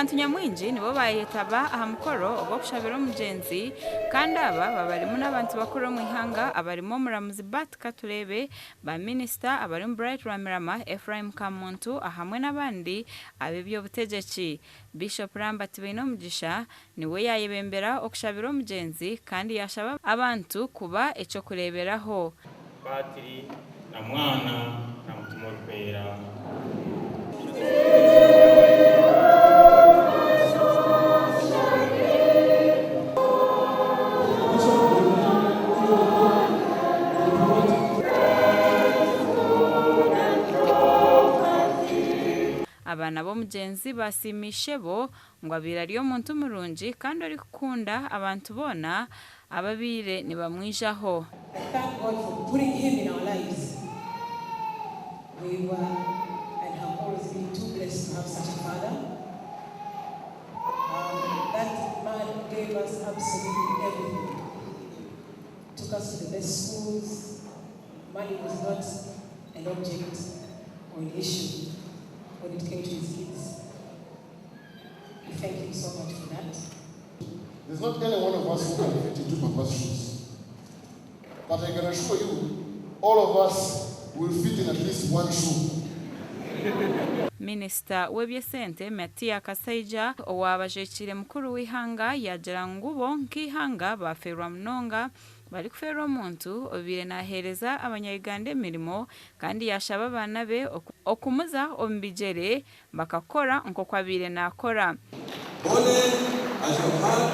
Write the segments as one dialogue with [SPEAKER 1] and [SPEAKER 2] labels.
[SPEAKER 1] Abantu nyamwingi nibo baayetaba aha mukoro ogw'okushabira omugyenzi kandi aba babarimu n'abantu bakuru omu ihanga abarimu omuramuzi Bart Katureebe, ba minisita abarimu Bright Rwamirama, Ephraim Kamuntu ahamwe n'abandi ab'eby'obutegyeki. Bishop Lambert Bainomugisha niwe yaayebembera okushabira omugyenzi kandi yaashaba abantu kuba eky'okureeberaho.
[SPEAKER 2] Patri na Mwana na Mutima Orikwera.
[SPEAKER 1] Abaana b'omugyenzi baasiima ishebo ngu abaire ari omuntu murungi kandi orikukunda abantu boona ababaire nibamwijaho.
[SPEAKER 3] I thank God for putting him in our lives. We were and have always been too blessed to have such a father. Um, that man gave us absolutely everything. Took us to the best schools. Money was not an object or an issue when it came to his kids. We thank him so much for that.
[SPEAKER 4] There's not any one of us who can fit into Papa's shoes. But I can assure you, all of us will fit in at least one shoe.
[SPEAKER 1] Minisita w'eby'esente Matia Kasaija owaaba ajwekiire mukuru w'eihanga yaagira ngu bo nk'eihanga baafeerwa munonga barikufeerwa omuntu obaire naaheereza abanya-Uganda emirimo kandi yaashaba abaana be okumuza omu bigyere bakakora nk'oku abaire naakora.
[SPEAKER 5] Bonny, as you have heard,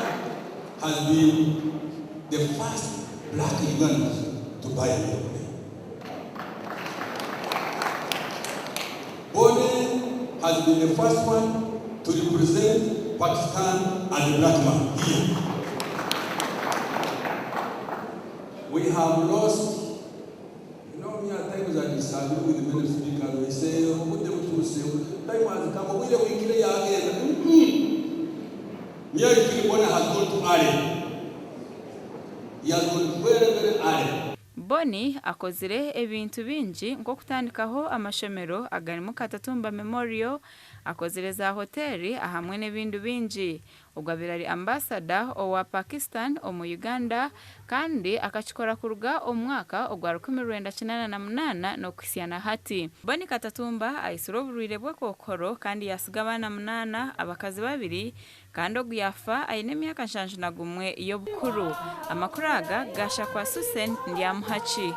[SPEAKER 5] has been the first black Ugandan to buy an aeroplane. Bonny has been the first one to represent Pakistan as a black man here. We have lost You know me at times I disagree with many speakers. They say, obudde butuuse, time has come, obwire buhikire yagenda. Me I feel Bonny has gone too early. He has gone very, very early.
[SPEAKER 1] Bonny akozire ebintu bingi nk'okutandikaho amashomero agarimu Katatumba Memorial, akozire za hoteeri ahamwe n'ebindi bingi. Ogwo abaire ari ambasada owa Pakistan omu Uganda kandi akakikora kuruga omu mwaka ogwa 1988 n'okuhitsya na hati. Bonny Katatumba aitsirwe oburwaire bw'ekookoro kandi yaatsiga abaana munaana, abakazi babiri kandi ogu yaafa aine emyaka 71 y'obukuru. Amakuru aga gaashakwa Susen Ndyamuhaki.